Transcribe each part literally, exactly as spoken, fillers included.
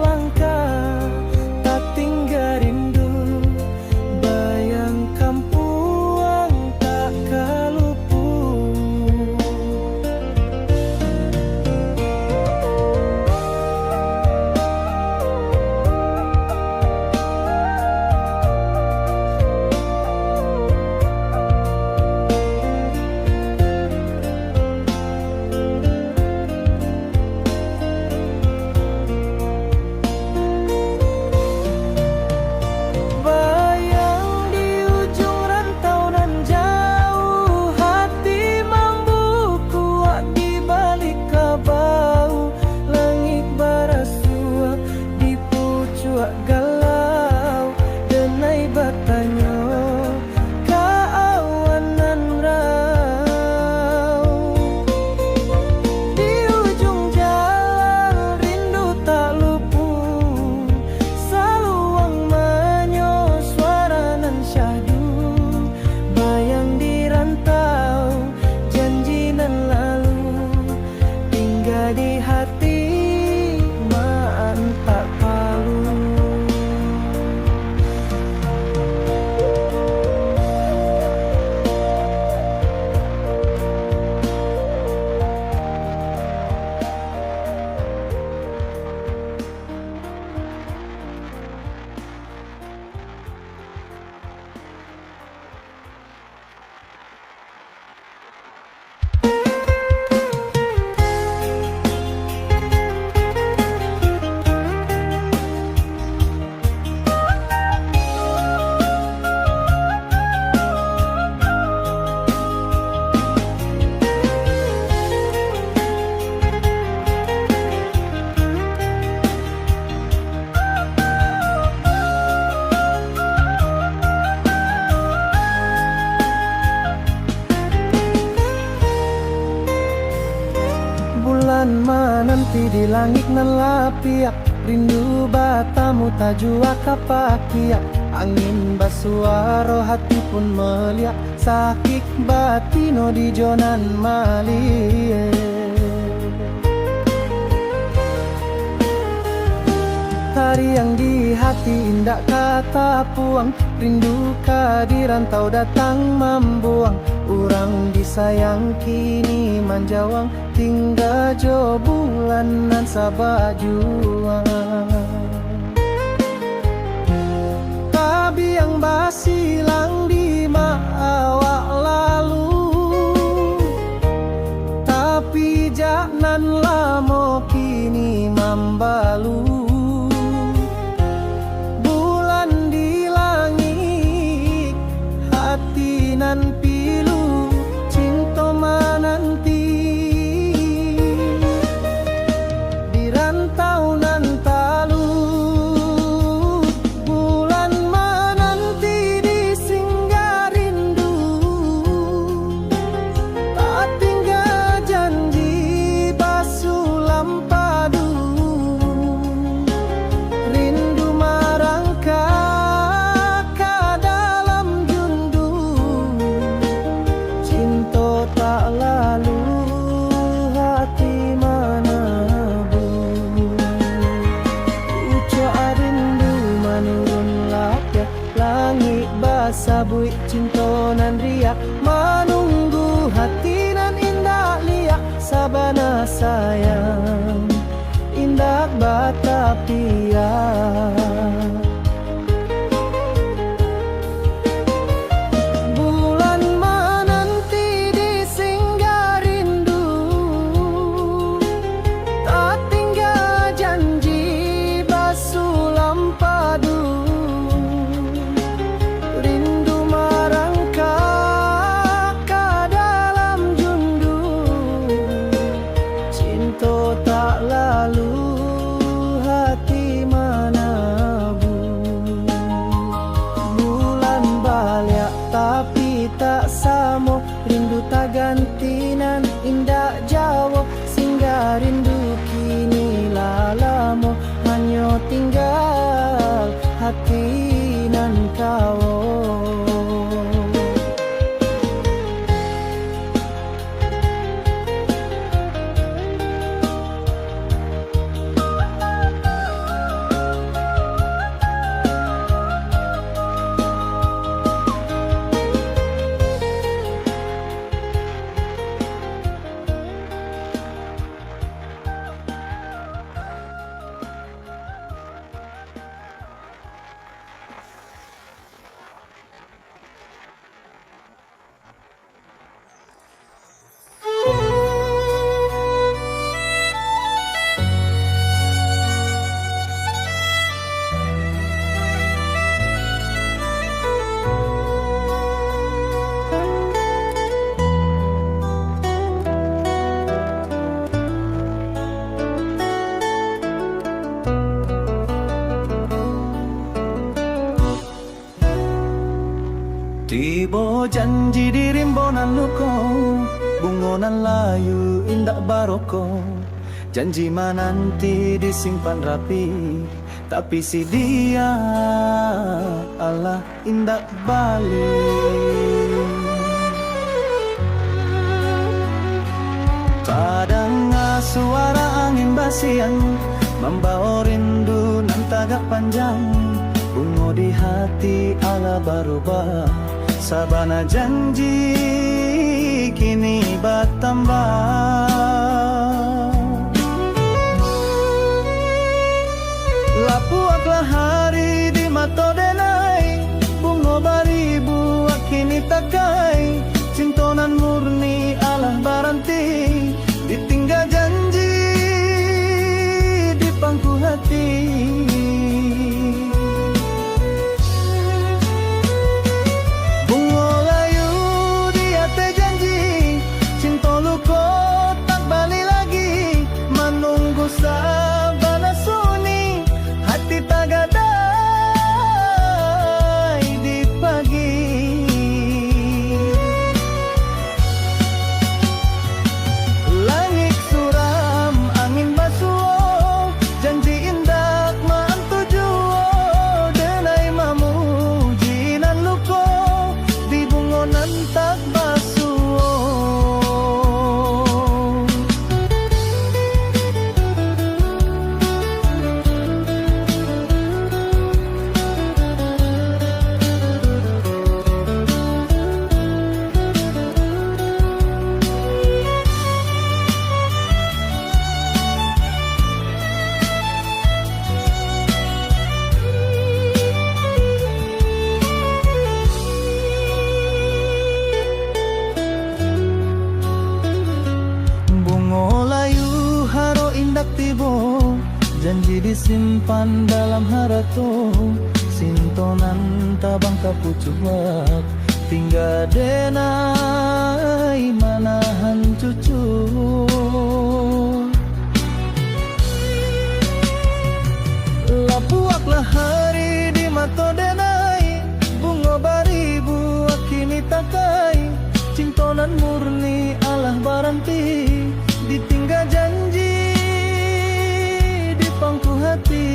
Angka tatingga rindu, bayang kampuang tak ka luput. Bayang di ujung rantau nan jauah, hati mambukuak di balik kabau, langik barasuak di pucuak galau, denai batanyo, ka awan nan rau. Di ujung jalan rindu tak luput, saluang manyo suara nan syahdu. Bayang di rantau, janji nan lalu, tingga di hati, maan tak palu. Bulan mananti di langik nan lapiak, rindu batamu tajua ka pakiak, angin basuaro hati pun maliak, sakik batino di jo nan maliek. Tariang di hati indak ka tapuang, rindu ka di rantau datang mambuang, urang disayang kini manjawang, tingga jo bulan nan sabajuang. Tabiang basilang di ma awak lalu, tapi jak nan lamo kini mambalu. Bulan di langik, hati nan pilu, cinto mananti. Di rantau nan talu, bulan mananti di singgah rindu. Tatingga janji basulam padu, rindu marangkak ka dalam jundu. Cinto tak lalu, hati manabuh. Pucuak rindu manurun lapiak, langik basabuik cinto nan riak, manunggu hati nan indak liak, sabana sayang indak batapiak. Bulan mananti di singgah rindu, tatingga janji basulam padu, rindu marangkak Janji di rimbo nan luko, bungo nan layu indak baroko. Janji mananti disimpan rapi, tapi si dia alah indak baliak. Tadanga suara angin basian, mambawa rindu nan tagak panjang. Bungo di hati alah barubah, sabana janji kini batambah. Lapuaklah hari di mato denai, bungo baribu kini takai, cinto nan murni alah baranti, ditingga janji di pangku hati. Bungo layu di ateh janji, cinto luko tak bali lagi, manunggu sabana sunyi, hati tagadai di pagi. Langik suram, angin basuo, janji indak maantu juo, denai mamuji nan luko, di bungo nan tak basuo. Bungo layu haro indak tibo, janji disimpan dalam harato, cinto nan tabang ka pucuak, tingga denai manahan cucuak. Lapuaklah hari di mato denai, bungo baribu kini takai, cinto nan murni alah baranti, ditingga janji di pangku hati.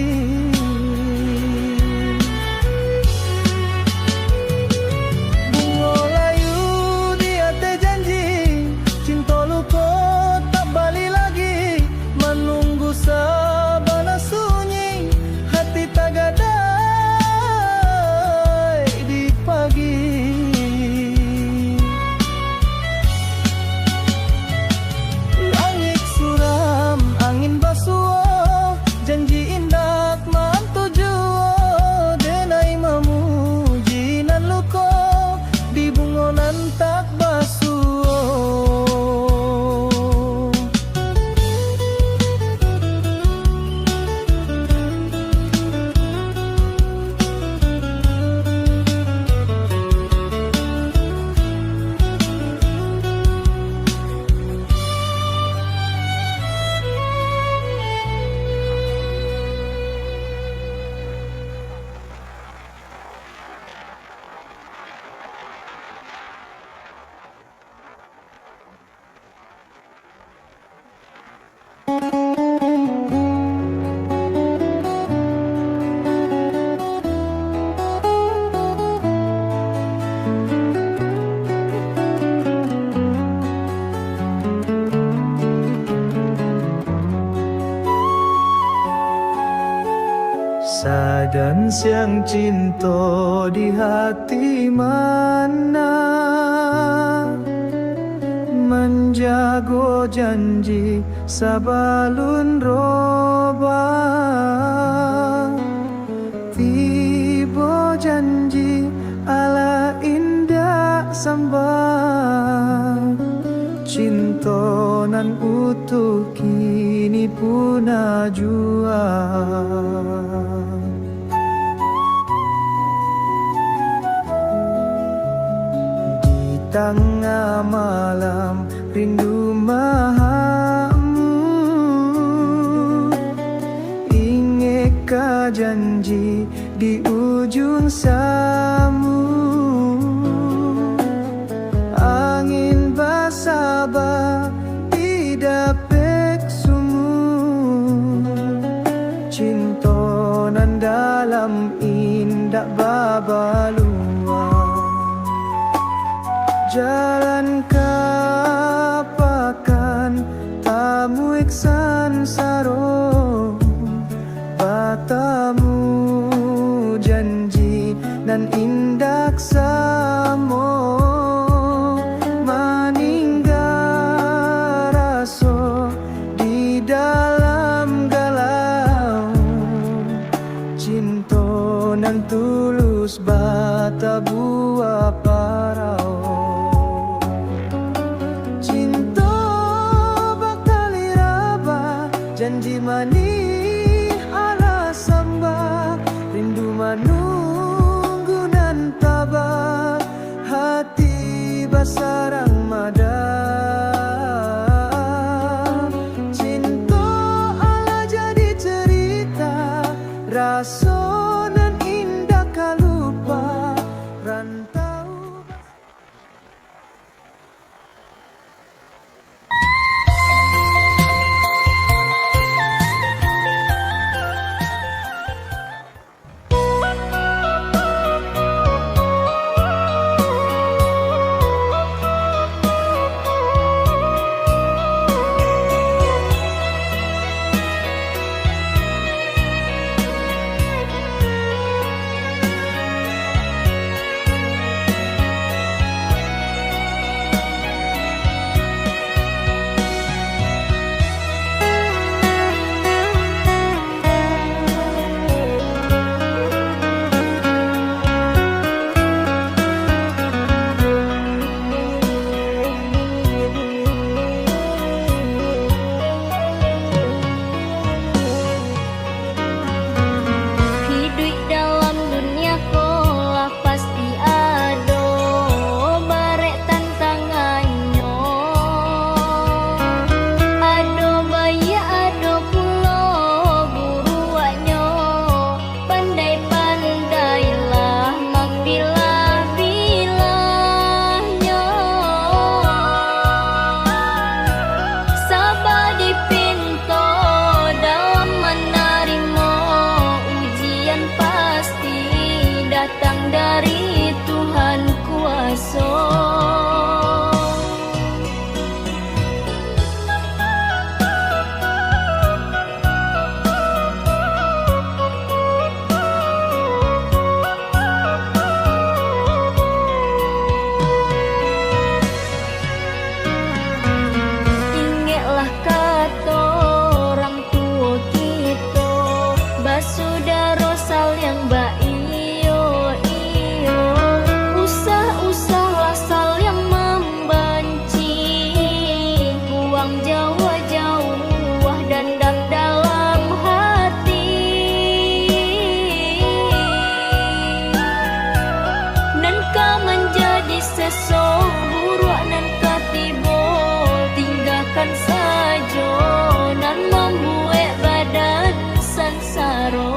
Bungo layu di ateh janji, cinto luko tak bali lagi, manunggu sabana sunyi, hati tagadai di pagi. Langik suram, angin basuo, janji indak maantu juo, denai mamuji nan luko, di bungo nan tak basuo. Sadan siang cinto di hati mana, manjago janji sabalun roba. Tibo janji alah indak sambah, cinto nan utuh kini punah jua. Di tangah malam rindu mahakmu, ingek ka janji di ujung samud. Ba, di dapek sumua, cinto nan dalam indak babalua. Jalan ka pakan, tamuik sansaro, batamu janji nan indak samo, maningga raso di dalam galau, cinto nan tulus batabuah parau. Cinto bakali rabah, janji manih alah sambah, rindu manunggu nan tabah, hati basarang madah. Cinto alah jadi cerita, raso nan indak ka lupa, rantau. Hiduik dalam dunia ko lah pasti ado barek tantangannyo. Ado baiak, ado pulo buruaknyo. Pandai-pandailah mambilah-bilahnyo. Saba dipinto dalam manarimo ujian, pasti datang dari Tuhan kuaso. Ingeklah kato urang tuo kito, basudaro saliang baiyo-iyo, usah-usahlah saliang mambanci, buang jauah-jauah dandam dalam hati. Nan ka manjadi seso, buruak nan ka tibo, tinggakan sajo nan mambuek badan sansaro.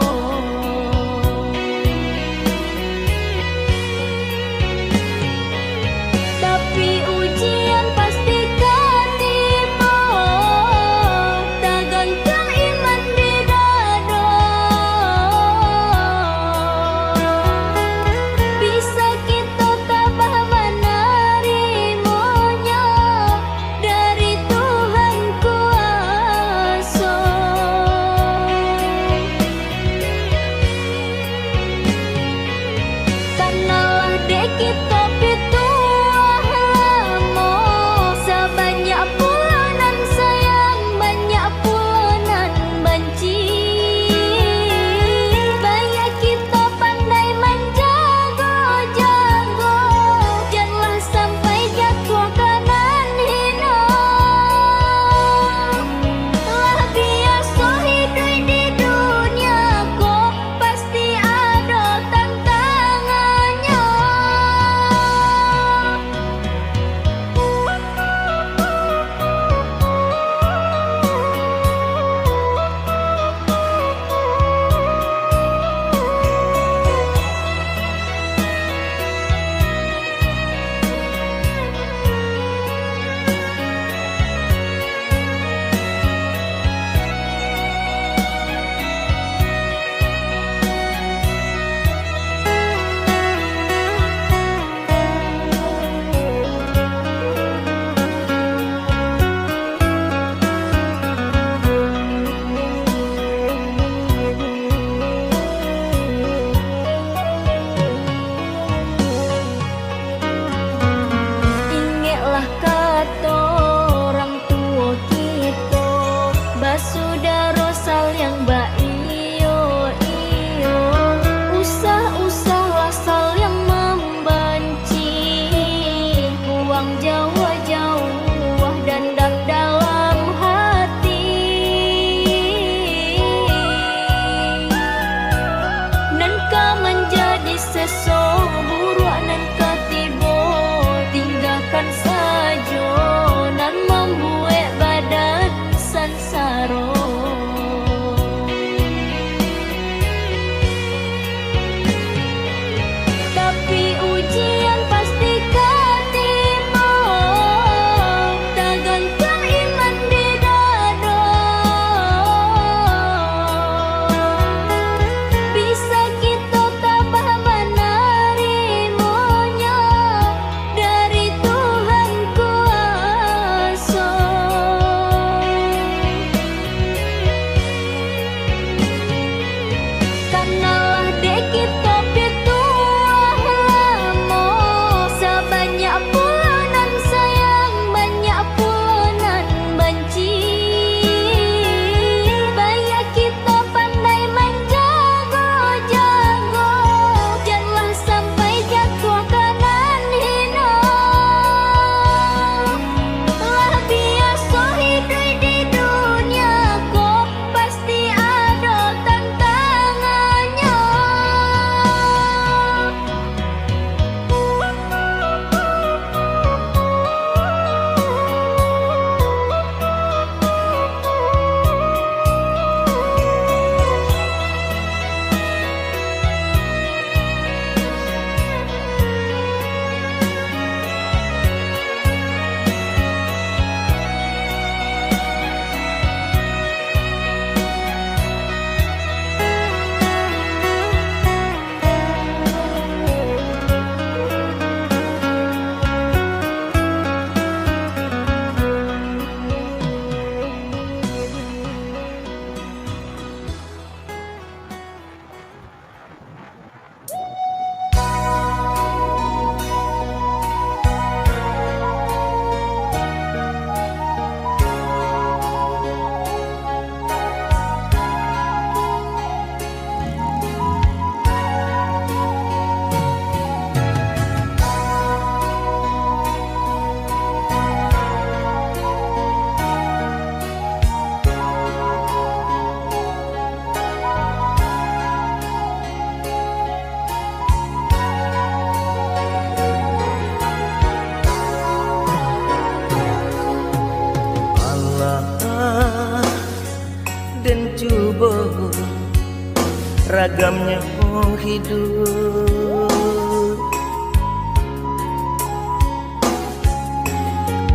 hiduik.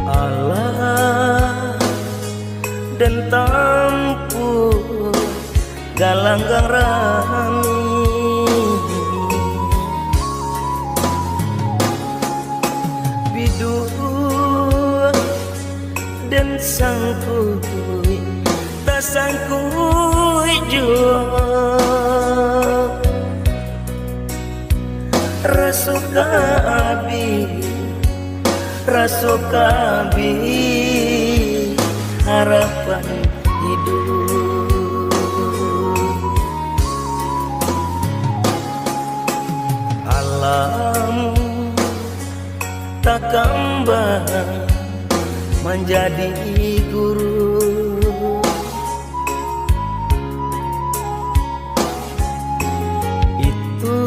Alah den tampuah galanggang rami. Biduak den sangkuik, tasangkuik juo. Raso ka abih, raso ka abih harapan hiduik. Alam takambang manjadi guru. Itu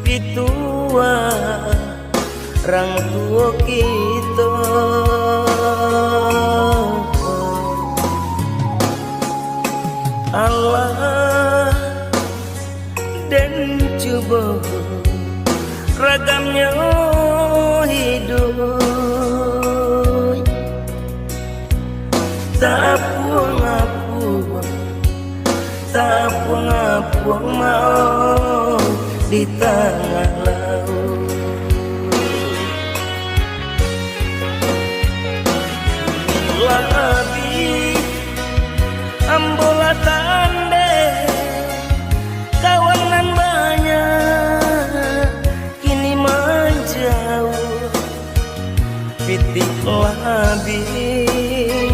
pituah rang tuo kito. Alah den cubo ragamnyo hiduik. Tapuang-apuang, tapuang-apuang mauik di tangah lauik. Lah abih ambo lah tandeh, kawan nan banyak kini manjauah. Pitih lah abih,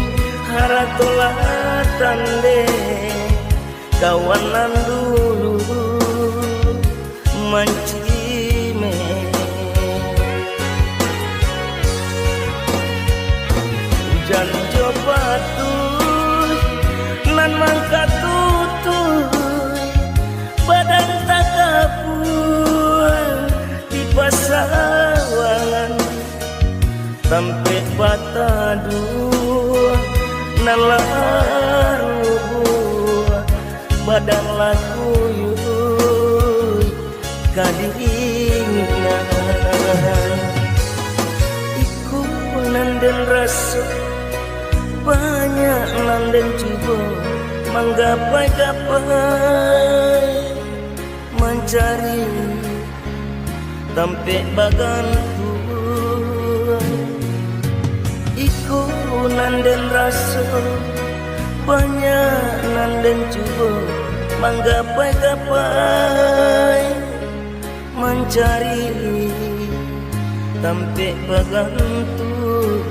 harato lah tandeh, kawan nan dulu mancimeh. Ujan jo patuih nan mangkatutuik, badan takapuang di pasawangan. Tampek bataduah nan lah rubuah, badan lah kuyuik kadinginan. Iko nan den raso, banyak nan den cubo manggapai-gapai mancari tampek bagantuang. Iko nan den raso, banyak nan den cubo manggapai-gapai mancari tampek bagantuang.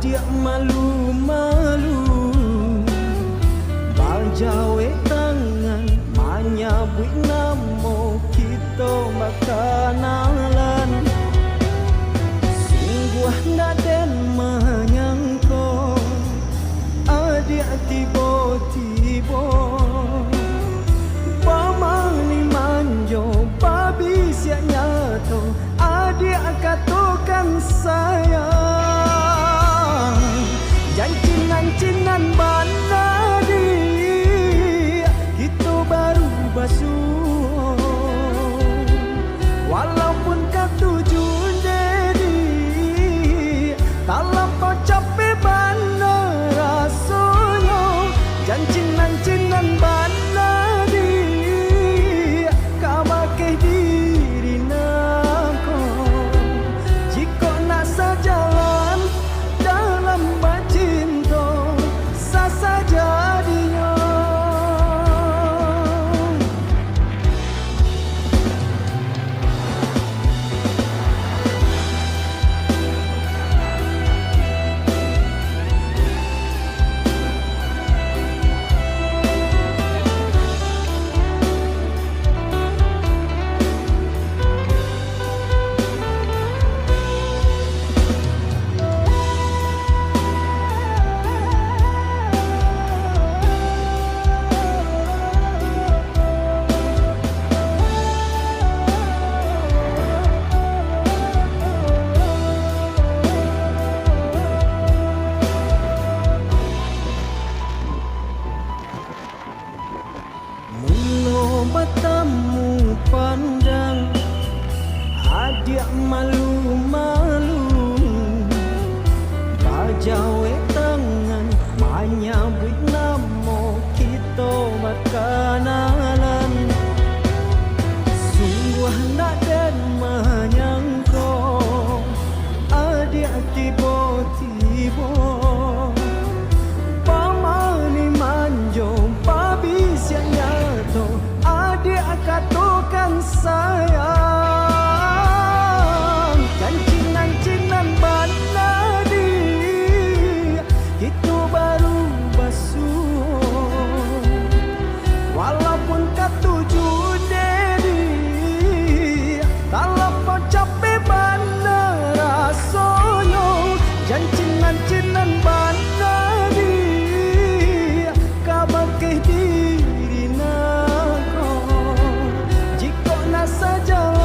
Diak malu-malu, bajawek tangan, manyabuik namo kito bakanalan. Sungguah ndak den manyangko, adiak tibo-tibo bamanih manjo, babisiak nyato, adiak katokan sayang. Jan cinan-cinan bana, diak, kito baru basuo. Walaupun katuju, diak, talampau capek bana rasonyo. Jan cinan-cinan bana, diak, ka bakeh diri nangko. Jikok nak sajalan dalam bacinto, sah sajadinyo. Mulo batamu pandang, adiak malu-malu, bajawek tangan, manyabuik namo kito bakanalan. Sungguah ndak den manyangko, adiak tibo-tibo bamanih manjo, babisiak nyato, adiak katokan sayang. Jan cinan-cinan bana, diak, kito baru basuo. Walaupun katuju, diak, talampau capek bana rasonyo. Jan cinan-cinan bana, diak, ka bakeh diri nangko. Jikok nak sajalan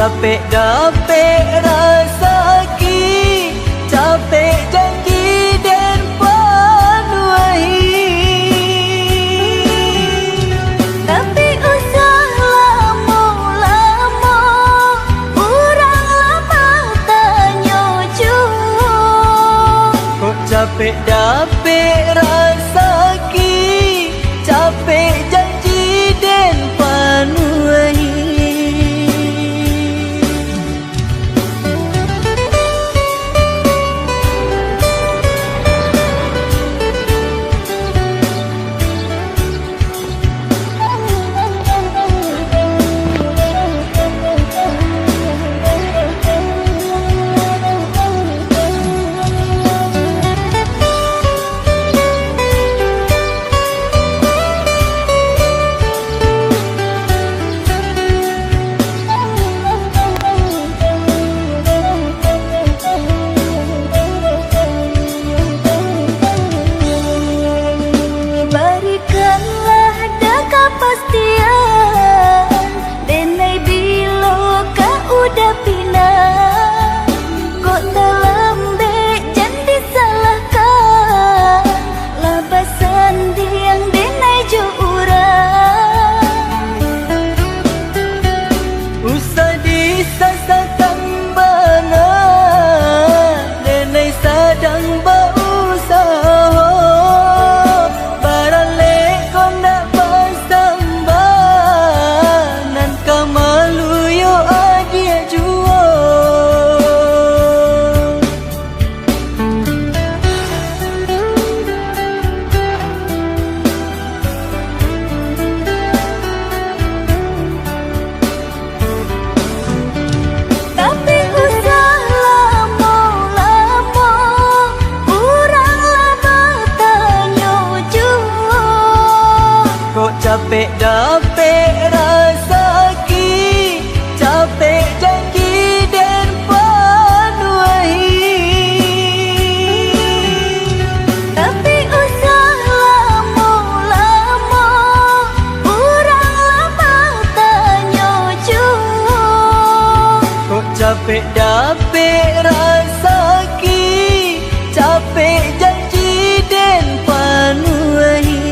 Capek dapek rasaki, capek janji den panuahi. Tapi usah lamo-lamo, urang lah batanyo juo. Kok capek dapek rasaki, capek janji den panuahi. Barikanlah da kapastian, denai bilo ka uda pinang. Kok talambek jan disalahkan, lah basandiang denai jo urang. Usah disasakan bana, denai sadang bausaho. Baralek ko ndak basambah, nan ka malu yo adiak juo. Tapi usah lamo-lamo, urang lah batanyo juo. Kok capek dapek rasaki, capek janji den panuahi. Tapi usah lamo-lamo, urang lah batanyo juo. Kok capek dapek rasaki, capek janji den panuahi.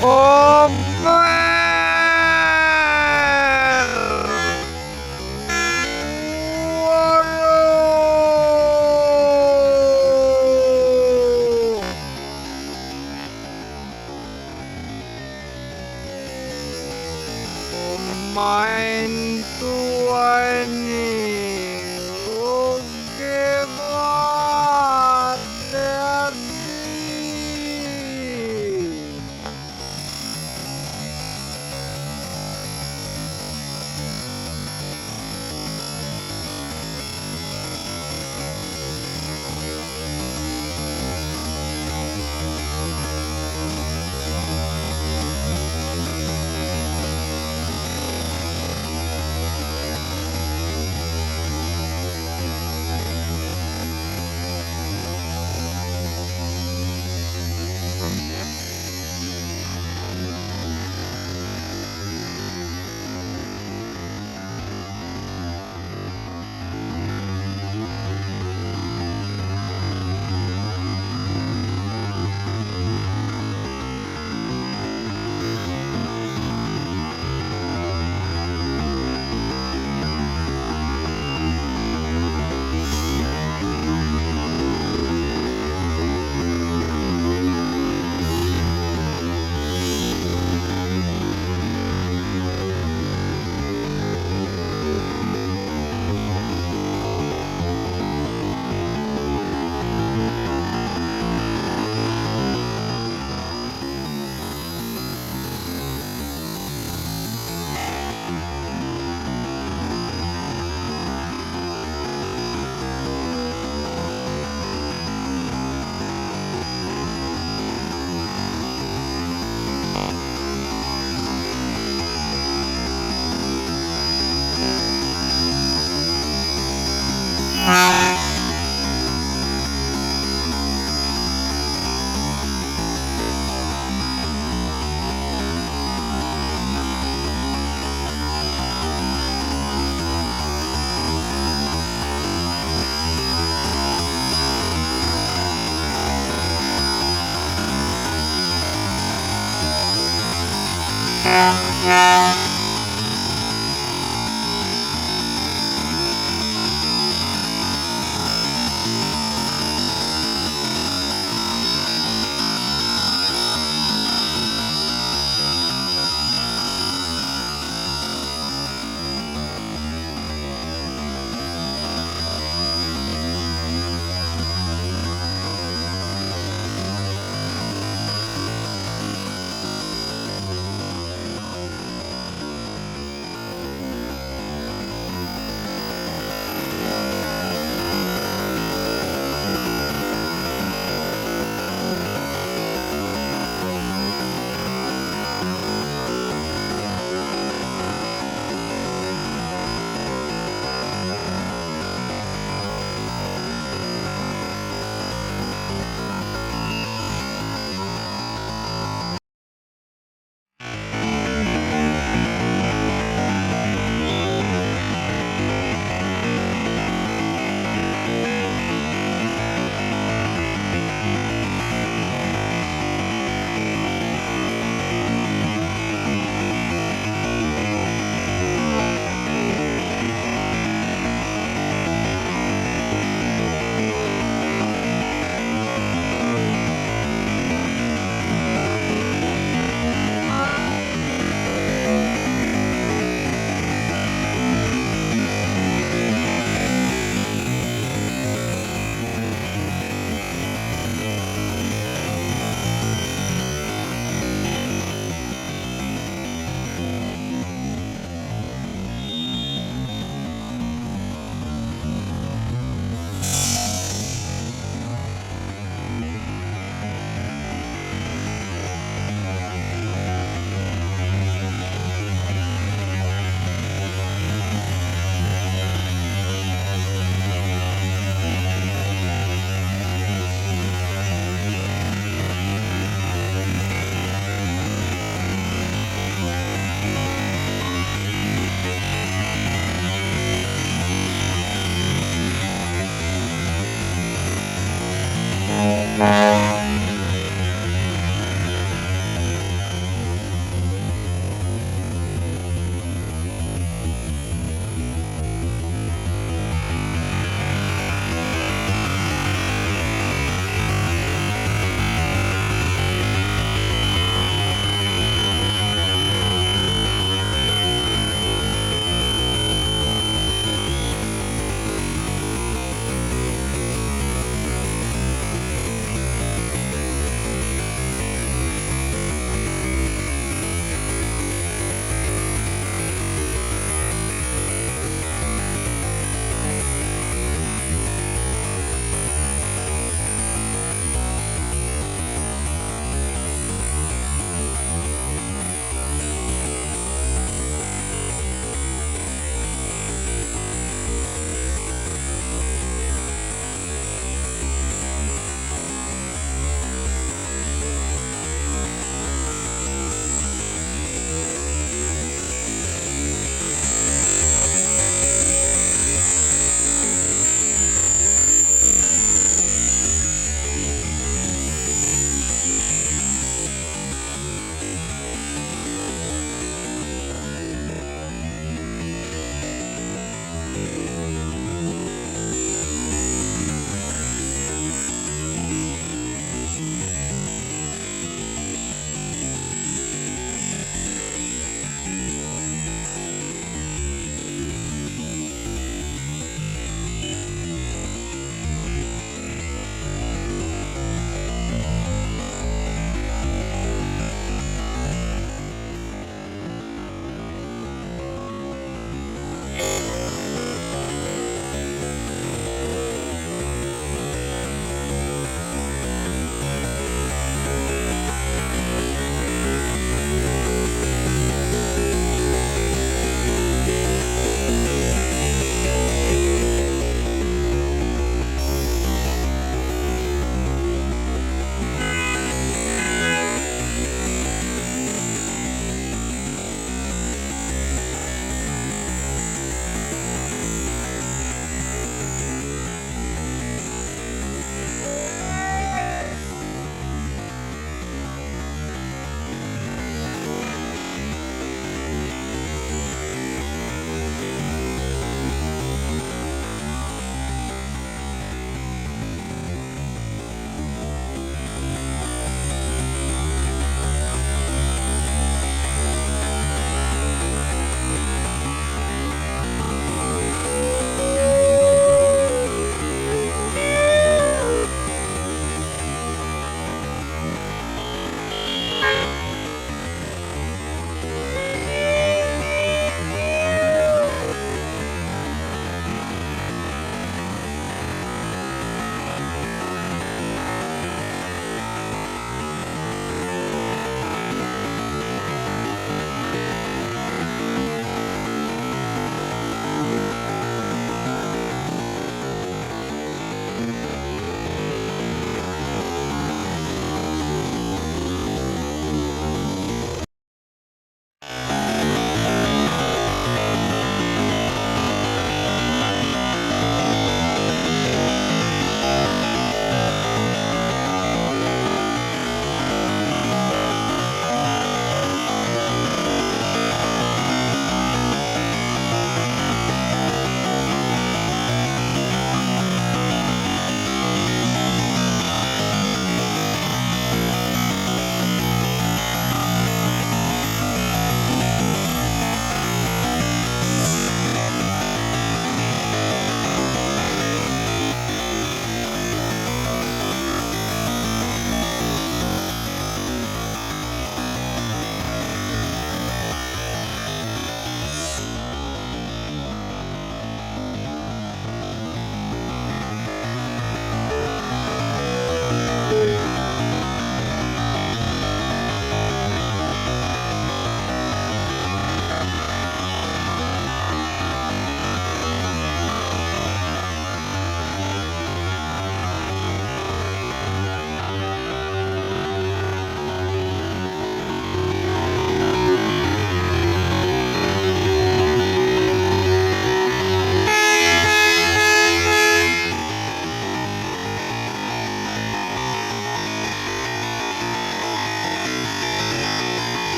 Omer. Main tuan ni, oke, Pak.